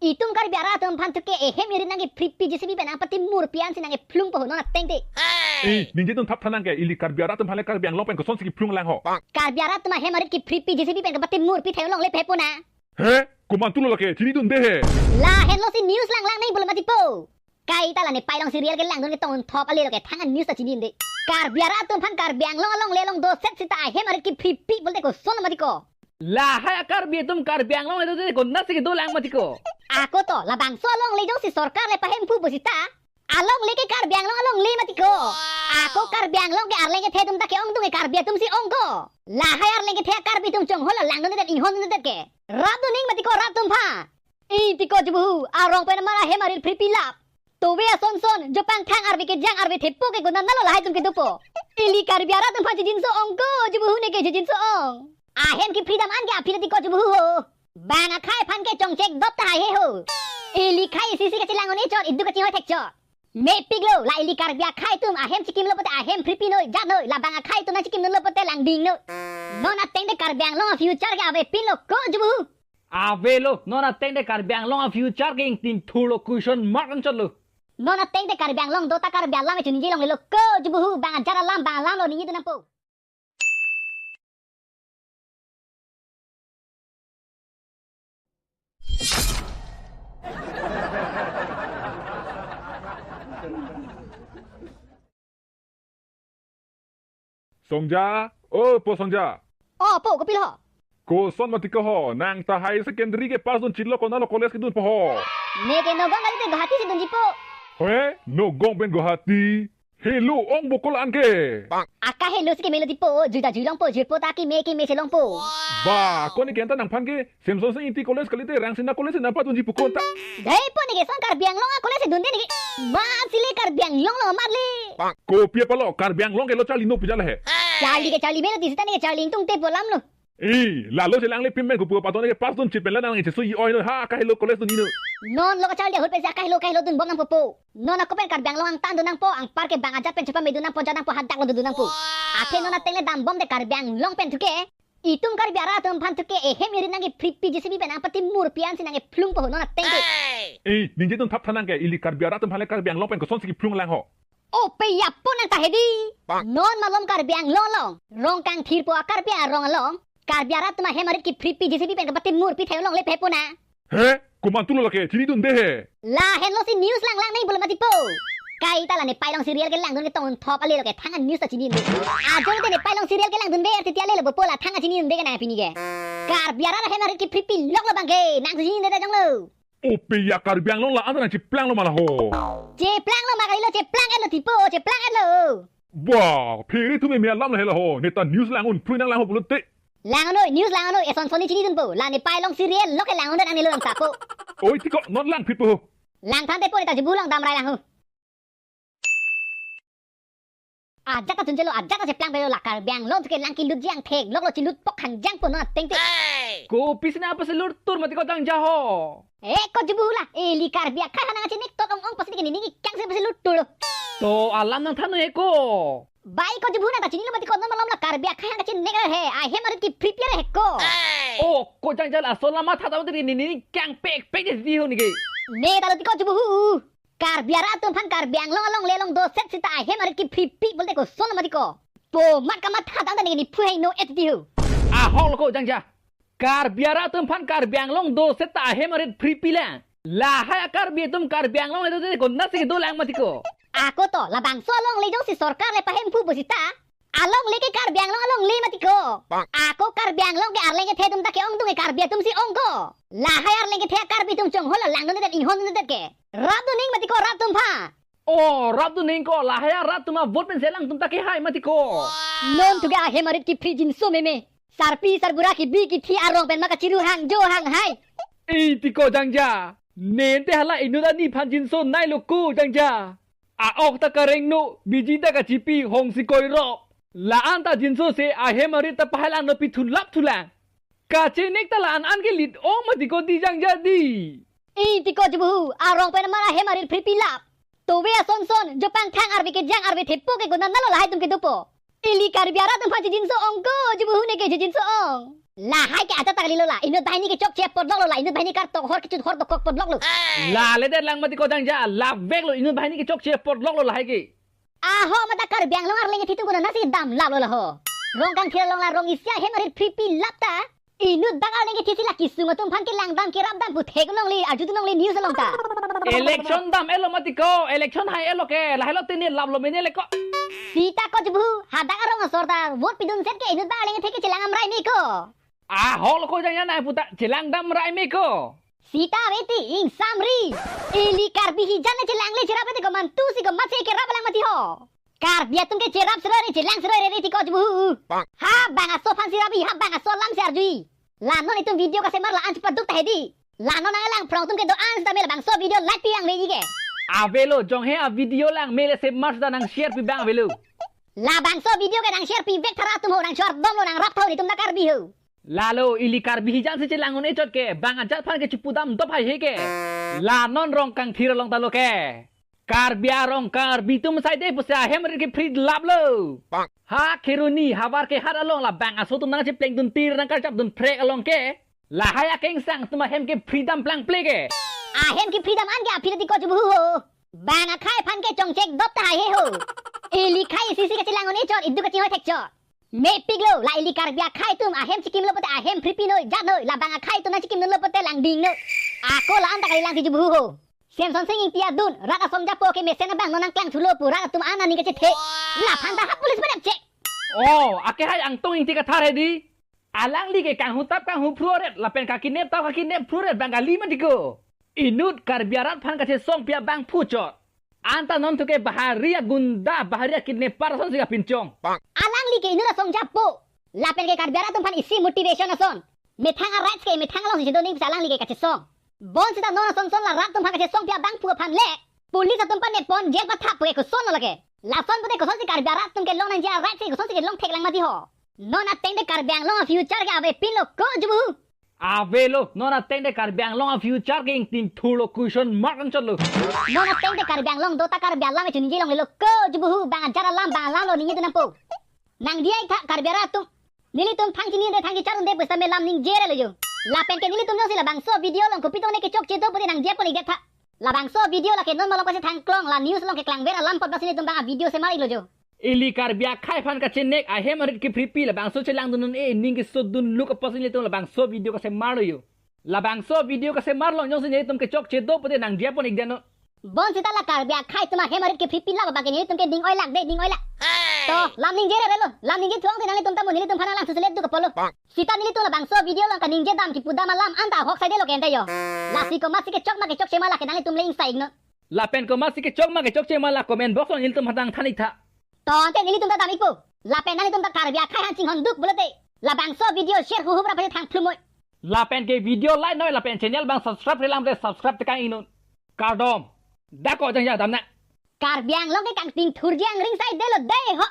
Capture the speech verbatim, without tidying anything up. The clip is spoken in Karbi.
Itum Karbi arat atum aphan thuke ehem irit nangkephrippi J C B pen nangpatimurpi ansi nangkephlungpo ho non ateng te. Eh, ningjetum thaptha nang ke, ili Karbi arat atum aphan le Karbi Anglong pen kosonsi kephlung lang ho. Karbi arat atum ahem arit kephrippi J C B pen kapatimurpi thai longle phepo na. He? Komantulo lake, chinidunde he. Lahenlo si news lang lang nangji pulo mati po. Kaita la Nepei along serial kelangdun ke tong thop ale lo ke thangan news ta chinidunde. Karbi arat atum aphan Karbi Anglong alongle along doset sita ahem arit kephrippi pulote koson mati ko. Lahai a-Karbi atum Karbi Anglong le dote konatsi kedo lang mati ko. Ako to labangso alongle jongsi sorkar le pahemphu pusita alongle ke Karbi Anglong alongle mati ko. Ako Karbi Anglong ke arleng kethe atum ta ke-ongdung ke Karbi atum si ong ko. Lahai arleng kethe a-Karbi atum chonghol langdunde det inghondunde det ke. Rapdun ning mati ko rap atum aphan. Iti ko jubuhu, arong pen amar ahem arit phrippi lap. Tove ason son, jopang thang arve kejang arve thepo ke konatlo lahai atum kedopo. Ili Karbi arat atum aphan chijinso ong ko, jubuhu neke chijinso ong. Ahem kepri dam an ke aphi le ti ko jubuhu ho. Bang akhei aphan ke chongchek dop tahai he ho. Ili khei isi isi kachelang un-e chot, idu kachingoi thek chot. Mepiklo, la ili Karbi akhei atum ahem chikimlo pote ahem phrippi noi, jat noi, la bang akhei atum nangchikimlo pote langding noi. Non ateng te Karbi Anglong a-future ke avepinlo ko jubuhu. Avelo, non ateng te Karbi Anglong a-future ke ingtin thurlo, question mark anchotlo. Non ateng te Karbi Anglong do ta Karbi alam e choningje longlelo ko jubuhu, bang ajat alam, bang alam lo ningjedun nangpo. Songja, o po Songja. O po, kopilo? Koson mati ko ho, nang ta higher secondary kepass dun chitlo konatlo college kedunpo ho? Neke Nagaon kalite Guwahati si dunji po. He, Nagaon pen Guwahati. Helo ong bokol an ke. Aka helo si kemelo ti po, jui ta jui longpo, jui po ta keme keme si longpo. Ba, ko neke anta nangphan ke, Semson Sing Ingti College kalite Rangsina College si nangpadunji pu konta. Dei po neke son Karbi Anglong a-college si dunde neke. Ma sile Karbi Anglong lo marle. Kopi apotlo, Karbi Anglong ke lo charli no puja la he. Charli ke charli melo ti sita neke charli ingtung te po lam lo. Eh, lalo chelang le pim pen kopu apaton ke pass dun chit pen la nang cheso-i oi noi ha kahelo college dun-i noi. Non lo kacharli ahut pensi akahelo kahelo dunbom nangpo po. Non ako pen Karbi Anglong angtan dun nangpo, anpar ke bang ajat pen chepamedun nangpo, jat nangpo, hadak lo dun nangpo. Athe non ateng le dambom te Karbi Anglong pen thuke. Itum Karbi arat atum aphan thuke ehem irit nangkephrippi J C B pen nangpatimurpi ansi nangkephlungpo ho non ateng te. Eh, ningjetum thaptha nang ke, ili Karbi arat atum aphan le Karbi Anglong pen kosonsi kephlung lang ho. O pe yapo nang ta hedi. Non malom Karbi Anglong along, Rongkangthir pu a-Karbi arong along Karbi arat atum ahem arit kephrippi J C B pen kapatimurpi thai longle phepo na. He, komantulo lake, chinidunde he. Lahenlo si news lang lang nangji pulo mati po. Kaita la Nepei along serial kelangdun ke tong thop ale lo ke thangan news ta chinidunde. Ajong te Nepei along serial kelangdunver titi ale lo po la thangan chinidunde ke nang pini ke. Karbi arat ahem arit kephrippi loklo bang ke, nang chinidunde ta jonglo. O pe ya, Karbi Anglong la-an ta nangcheplanglo ma la ho. Cheplanglo ma kalilo, cheplang-etlo tipo, cheplang-etlo. Ba, phere thume me alam la he la ho. Neta news lang un phrui nang lang ho pulote. Lang noi, news lang noi, eson sonni chinidunpo. La Nepei along serial lo ke lang un dan ang nilo ang sapo. Oi, ti ko non langphitpo ho. Langthan te po neta jubu lang damrai lang ho. Ajat ta chunchelo, ajat ta cheplangpelo, la Karbi Anglong thuke lang kelutji angthek loklo, chelut pok hangjangpo non ateng te. Kopisi nangpasilur tur mati ko jangja ho. Eh, ko jubu la, ili Karbi akhei aphan nangkachinek tot ong ong pasi ke nini kangsi pasilur turlo. To alam nangthan noi he ko. Bai ko jubu nang ta chinilo mati ko non malom la Karbi akhei aphan kachinek he, ahem arit kephrippi he ko. O, ko jangja la aso la matha ta mati nini kangpekpek de di ho neke. Ne ta lo ti ko jubu hu. Karbi arat atum aphan Karbi Anglong alongle along doset sita ahem arit kephrippi pulote koson mati ko. Po mat kamatha tang ta neke niphu hei no et di ho. Ahok lo ko jangja. Karbi arat atum aphan Karbi Anglong doset ta ahem arit phrippi lang. Lahai a-Karbi atum Karbi Anglong le dote konatsi kedo lang mati ko. Ako to labangso alongle jongsi sorkar le pahemphu pusita alongle ke Karbi Anglong alongle mati ko. Ako Karbi Anglong ke arleng kethe atum ta ke-ongdung ke Karbi atum si ong ko. Lahai arleng kethe a-Karbi atum chonghol langdunde det inghondunde det ke. Rapdun ning mati ko rat atum aphan. O, rapdun ning ko, lahai arat atum a-vote pen selang atum ta kehai mati ko. Non thuke ahem arit kephri jinso meme. Sarpi sarbura kebi kethi arong pen ma kachiru hang jo hang hai. Iti ko jangja. Nente hala inut ani aphan jinso nailo ko jangja. A-ok ta kareng no, biji ta kachipi, hongsi koiro. La-an ta jinso se ahem arit ta pahai lang no pi thulap thulang. Kachenek ta la-an an ke lit ong mati ko di jangja di. Iti ko jubu hu, arong pen amar ahem arit phrippi lap. Tove ason son, jopang thang arve kejang arve thepo ke konatlo lahai atum kedopo. Ili Karbi arat atum aphan chijinso ong ko, jubu hu neke chijinso ong. Lahai ke ajat ta kalilo la. Inut banghini kechokche apot lok lo la. Inut banghini kartok hor kechut hor dokok apot lok lo. La ledet lang mati ko jangja. Lapvek lo inut banghini kechokche apot lok lo lahai ke. Aho, mata Karbi Anglong arleng kethe atum konatsi damlap lo la ho. Rongkangthir along la rong isi ahem arit phripi lap ta. Inut bak arleng kethe si la kesung atum aphan kelangdam kerapdam pu thek longle, arjudun longle news along ta. Election dam-et lo mati ko, election hai-et lo ke, lahelo tini lap lo mene le ko. Sita ko jubu, hadak arong asor ta vote pidun set ke inut bak arleng kethe ke chelang amrai me ko. Aho lo ko jangja nai puta chelang dam rai me ko. Sita veti ingsamri. Ili Karbi hijan ne chelangle cherap te ko mantu si ko matse kerap lang mati ho. Karbi atum ke cherap seroi re chelang seroi re re ti ko jubu. Ha bang aso aphan si rabi, ha bang aso alam si arjui. La non itum video kasemar la-an chepaduk ta hedi. La non nanglang phrong atum kedo-an sita me labangso video like pi ang veji ke. Avelo jong he a video lang me le semar sita nang share pi bang avelo. Labangso video ke nang share pivek tha rat atum ho, nang chor dom lo, nang rap tha ho netum ta Karbi ho. Lalo ili Karbi hijan si chelang un-e chot ke, bang ajat aphan ke chepudam dop hai he ke. La non Rongkangthir along ta lo ke. Karbi arong Karbi atum sai de pusi ahem arit ke phri lap lo. Ha Kheroni havar ke hat along la bang aso atum nang chepleng dun tir nang karchap dun phrek along ke. Lahai akengsang atum ahem ke phri dam plangple ke. Ahem ke phri dam an ke aphi ti ko jubu ho. Bang akhai aphan ke chongchek dop ta hai he ho. Ili khei isi si kachelang un-e chot, idu kachingoi thek chot. Mepik lo, la ili Karbi akhai atum ahem chikim lo pote ahem phripi noi, jat noi, la bang akhai atum nang chikim dun lo pote langding noi. Ako la-an ta kali lang ti jubu ho. Semson Sing Ingti adun, rat asong japo ke mesen abang non nang klang thulo pu rat atum an aning kachethe. Laphan ta ha police padap chek. Oh, ake hai Angtong Ingti kathar hedi. Alangli ke kanghu tap kanghu phruret, lapen kakidnap tap kakidnap phruret bang kali mati ko. Inut Karbi arat aphan kachesong pi abang phu chot. Anta non thu ke bahari agunda, bahari akidnapper ason si kapinchong. Alangli ke inut asong japo. Lapen ke Karbi arat atum aphan isi motivation ason. Methang a rights ke methang along si chedoning pusi alangli ke kachesong. Bonsita non ason son la rat atum aphan kachesong pi abang phu aphan le police atum panepon jail pathap pu ke koson lo lake. Lason pute koson si Karbi arat atum kelong nangji a rights ke koson si kelong thek lang mati ho. Non ateng te Karbi Anglong a future ke avepin lo ko jubu. Avelo, non ateng te Karbi Anglong a future ke ingting thur lo, question mark an chot lo. Non ateng te Karbi Anglong do ta Karbi alam e chuningje longle lo ko jubu, bang ajat alam bang alam lo ningje dun nangpo. Nang diya tha Karbi arat atum. Nelitum thang chinine thang kecharun de pusi ta me lam ningje re lo jo. Lapen ke nelitum jongsi labangso video along kopi tong ne kechokche do pute nang diya pon ik det tha. Labangso video lake non malom kachethang klong la news along keklang ver alam apot basi nelitum bang a video semar ik lo jo. Ili Karbi akhai aphan kachenek ahem arit ke phripi labangso chelang dun un-e ning keso dun luk apotsi nelitum labangso video kasemar lo jo. Labangso video kasemar along jongsi nelitum kechokche do pute nang diya pon ik det non. Bonsita la Karbi akhai atum ahem arit ke phripi lap abang ke nelitum ke ning oilak de, ning oilak. To, lam ningje re lo, lam ningje thuang te nanglitum ta mo nelitum aphan lang thuselet duk apot lo. Sita nelitum labangso video along kaningje dam kipudam alam anta ahok sai de lo ke ente jo. Lasi komatsi kechok ma kechokche ma lake nanglitum le ingsa ik non. Lapen komatsi kechok ma kechokche ma la comment box along nelitum aphan than ik tha. To ante nelitum ta dam ikpo. Lapen nanglitum ta Karbi akhai aphan chinghon duk pulote labangso video share huhup ra pachethang phlumoi. Lapen ke video like noi lapen channel bang subscribe relang te subscribe tekang ik non. Kardom. Dak ko jangja dam na. Karbi Anglong ke kangting thurji angring sai de lo de ho.